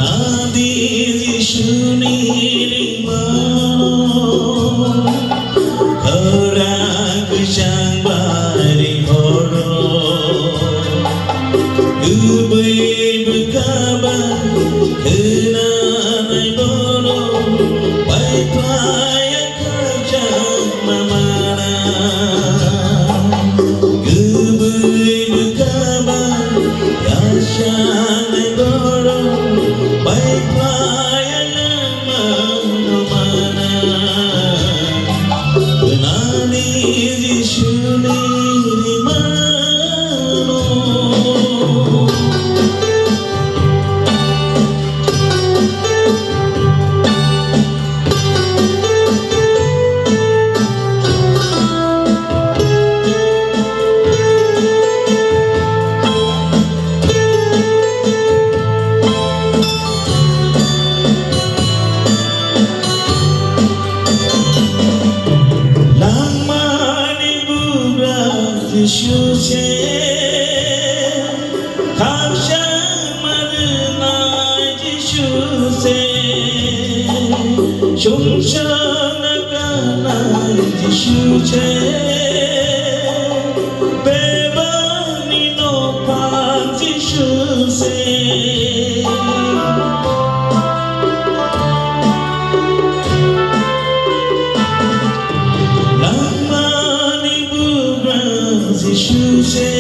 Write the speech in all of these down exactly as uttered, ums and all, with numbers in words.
Nadi Jisuni rimano, khorang kwchang bari horo, kubui bwkha ba khwnanai boro, pai phlai Khakchangma mana, kubui bwkha ba khakchangma borok, pai phlai nangmano mana. Nani Jisuni rimano. Langmani bugra Jisu se. Khakchangma rwnai Jisu se, chwngsano kanai Jisu se, bebakni nokphang Jisu se. Langmani bugra Jisu se,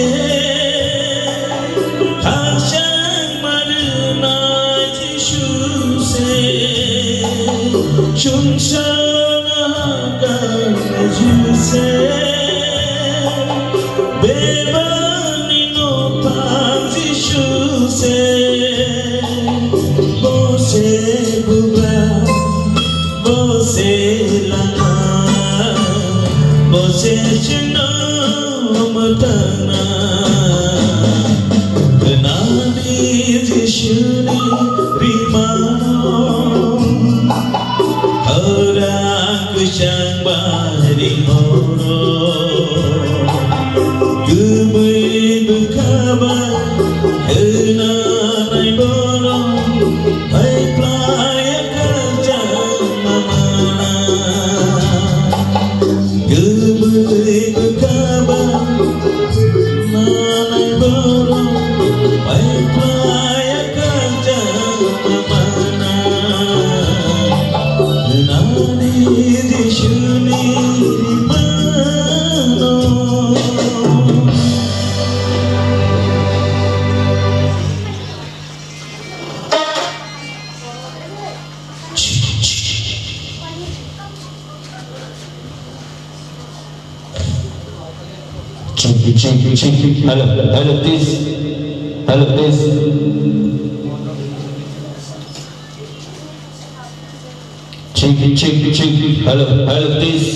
khakchangma rwnai Jisu se, chwngsano kanai Jisu se, bebakni nokphang Jisu se, bo se bugra. Bo se lama, bo se chwngno mwtangna. Nani Jisuni rimano, khorang kwchang bari horo. Kubui bwkha ba khwnanai borok, hai phlai khakchangma mana. Kubui bwkha ba khwnanai borok, hai phlai khakchangma mana. Nani Jisuni rimano. Check, check, check. Hello, hello, test. Hello, test. Check, check, check. Hello, hello, test.